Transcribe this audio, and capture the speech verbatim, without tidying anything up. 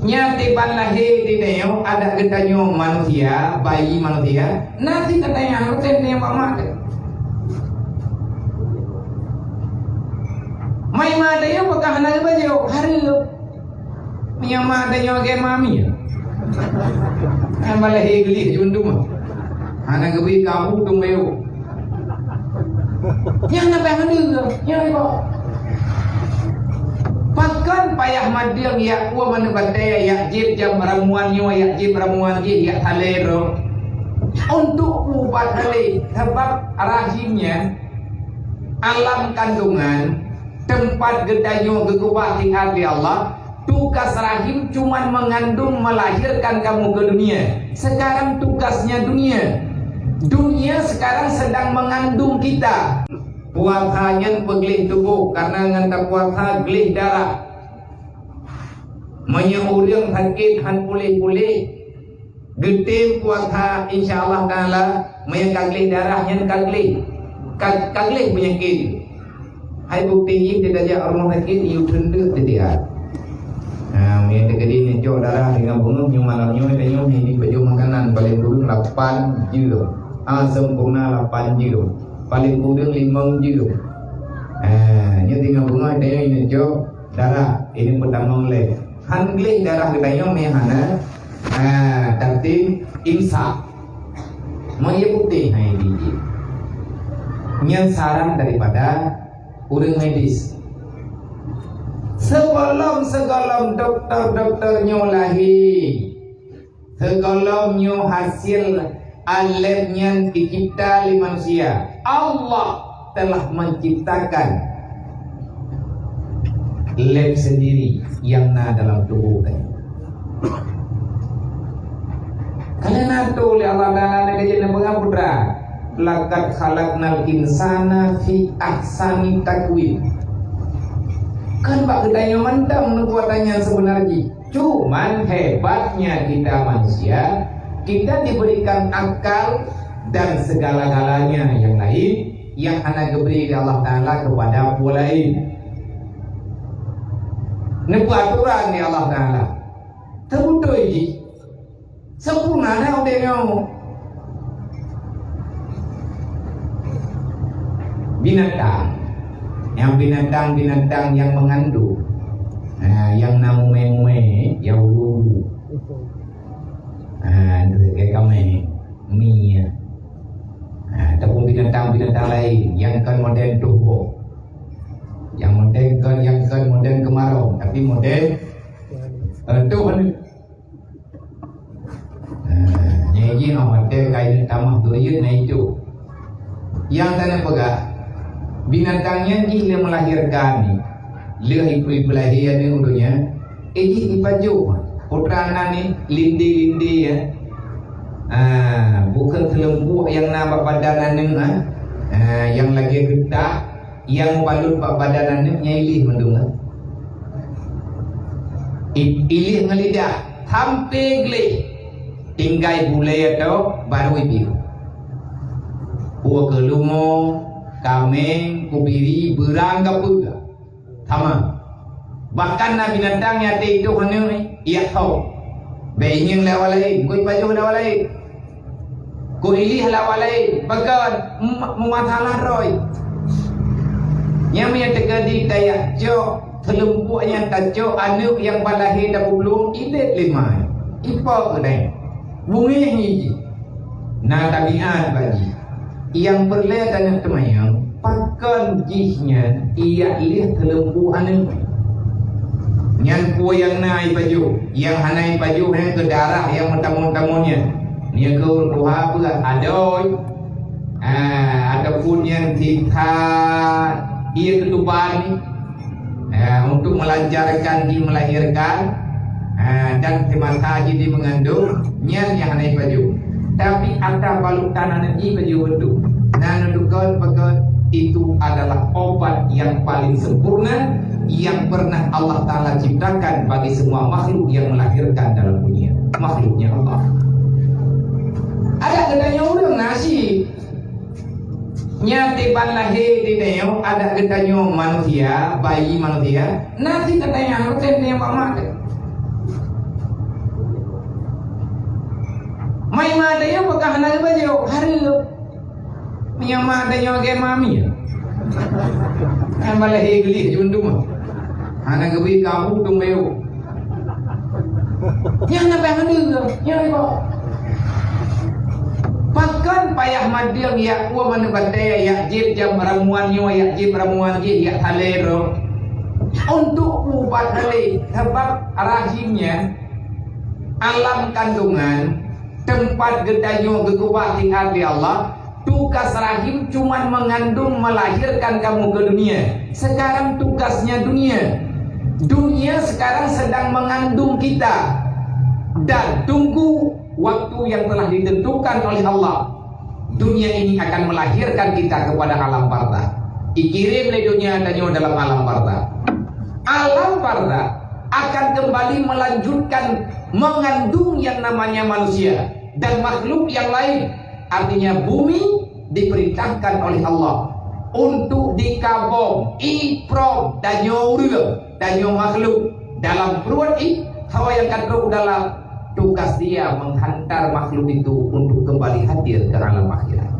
Nyan tiban lahé di tanyoe, adak geutanyoe manusia, bayi manusia, na sit geutanyoe harôh tem tanyoe bak mak teuh. Mai mak tanyoe peugah hana geubajoe, hareuem. Meunyoe mak tanyoe lagèe mami, nyan ban lahé geulieh ju mandum. Hana geubri kabu dong bayoe. Nyan na payah mandum, nyan iboh. Pakon payah mandum yak ueh manok batèe, yak jieb jam ramuan nyoe, yak jieb ramuan jih, yak salèe droe. Untuk ubat salèe, sabab rahim nyan alam kandungan, teumpat geutanyoe geukeubah sihat lé Allah. Tugas rahim cuman mengandung, melahirkan kamu ke dunia. Sekarang tugasnya dunia. Dunia sekarang sedang mengandung kita. Puasa nyan peugleh tuboh, karena ngon tapuasa gleh darah. Meunyoe ureueng sakét han puléh-puléh, geutem puasa, insya Allah Taala, meunyoe ka gleh darah nyan ka gleh, ka, ka gleh peunyakét. Hai bukti jih, teuka jak rumoh sakét, yue teundeuk teudiak. Ha, meunyoe teukeudi neucok darah deungon beungoh, nyoe malam nyoe, tanyoe hana jipajoh makanan, paléng kureueng lapan jeuem. Ha, sempurna lapan jeuem. Paléng kureueng limong jeuem. Ha, nyoe deungon beungoh, tanyoe neucok darah, ini peutamong lé. Han gleh darah geutanyoe meuhana, ha, tapi imsak. Meunyoe putih hai biji. Nyan saran daripada ureueng medis. Sebelum, sebelum doktor-doktor nyoe lahé, sebelum nyoe hasil alam nyan dicipta lé manusia, Allah telah menciptakan lab sendiri yang na dalam tubuh tadi. Karena na tuléh lé Allah Taala, na geujeuet neupeugah putra, "Laqad khalaqnal insana fi ahsani taqwim." Kan bak geutanyoe mantong nubuatan nyang seubeuna jih. Cuman hebatnya kita manusia, kita diberikan akal dan segala-galanya yang lain yang hana geubri lé Allah Taala kepada peue laén. Neupeuaturan lé Allah Taala. Teubeutôi jih. Sempurna na udeb nyoe. Binatang. Nyang binatang-binatang nyang meungandung. Ha, nyang na mumé-mumé, nyang ulu-ulu. Ha, lagèe kaméng, mi. Ha, ataupun binatang-binatang laén nyang kon model tuboh. Nyang model kon, nyang kon model keumarong, tapi model, eh, tuh. Ha, nyang jih ngon watèe ka ineuk tamah durian na itu. Nyang tanyoe peugah, binatang nyan jih lheueh melahirkan ni, lheueh ipeulahé aneuk donya, eh, jih ipajoh. Putra na ni linde-linde, ya. Ha, bukon seuleumpuk nyang na bak badan aneuk, ha. Ha, nyang lagèe geutak, nyang balot bak badan aneuk nyan ileh mandum, ha. I-, ileh ngon lidah, sampoe gleh. Tinggai bulèe atau baru ipiôh. Peue keu leumo, kaméng, kubiri, beurang, kapeue. Sama. Bahkan na binatang nyang até iduek aneuk, iyak ho. Bèk ingieng lé awak laén, keu ipajoh lé awak laén. Keu ileh lé awak laén, pakon, m-, meumasalah droe. Nyang meunyo teukeudi tajak cok, seuleumpuk nyang tacok aneuk nyang ban lahé tapublueng, ilét lé ma. Ipo keunan? Bungéh ngi jih. Na tabiat bak jih. Nyang peureulèe taneuk teumanyong, pakon jih nyan iyak lheueh teuleumpuk aneuk? Nyan peue nyang na ipajoh, nyang hana ipajoh nyan keu darah nyang meutamong-tamong nyan. Nyan keu ureueng tuha peugah adoi, ah, ataupun nyan sisa ié keutuban. Ha, untuk melancarkan jih melahirkan, ha, dan semasa jih di mengandung, nyan nyang hana ipajoh. Tapi ata balok tanah nyan ipajoh beutôi. Na neudukon pakon, itu adalah obat yang paling sempurna yang pernah Allah Taala ciptakan bagi semua makhluk yang melahirkan dalam dunia. Makhluknya Allah. Adak geutanyoe ureueng na sit. Nyan tiban lahé di tanyoe, adak geutanyoe manusia, bayi manusia, na sit geutanyoe harôh tem tanyoe bak mak teuh. Ada nyang peugah hana geubayeue, hareuem. Meunyoe ma ada nyang agama mie. Kan balai Iblis jundum. Hana geubri kabu dong bayeue. Nyang na payah mandum, nyang iko. Pakon payah mandum yak uwa manuk batée, yak jép jam ramuan nyoe, yak jép ramuan jih, yak salero. Untuk ubat hale, sebab rahimnya alam kandungan, tempat geutanyoe geukeubah tingkat lé Allah, tugas rahim cuman mengandung, melahirkan kamu ke dunia. Sekarang tugasnya dunia. Dunia sekarang sedang mengandung kita. Dan tunggu waktu yang telah ditentukan oleh Allah. Dunia ini akan melahirkan kita kepada alam barzakh. Dikirim lé dunia tanyoe dalam alam barzakh. Alam barzakh akan kembali melanjutkan mengandung yang namanya manusia dan makhluk yang lain. Artinya bumi diperintahkan oleh Allah untuk dikabom, iprop, tanyoe ureueng, tanyoe makhluk dalam pruet ih, hawa nyang ka trok dalam, tugas dia menghantar makhluk itu untuk kembali hadir ke alam akhirat.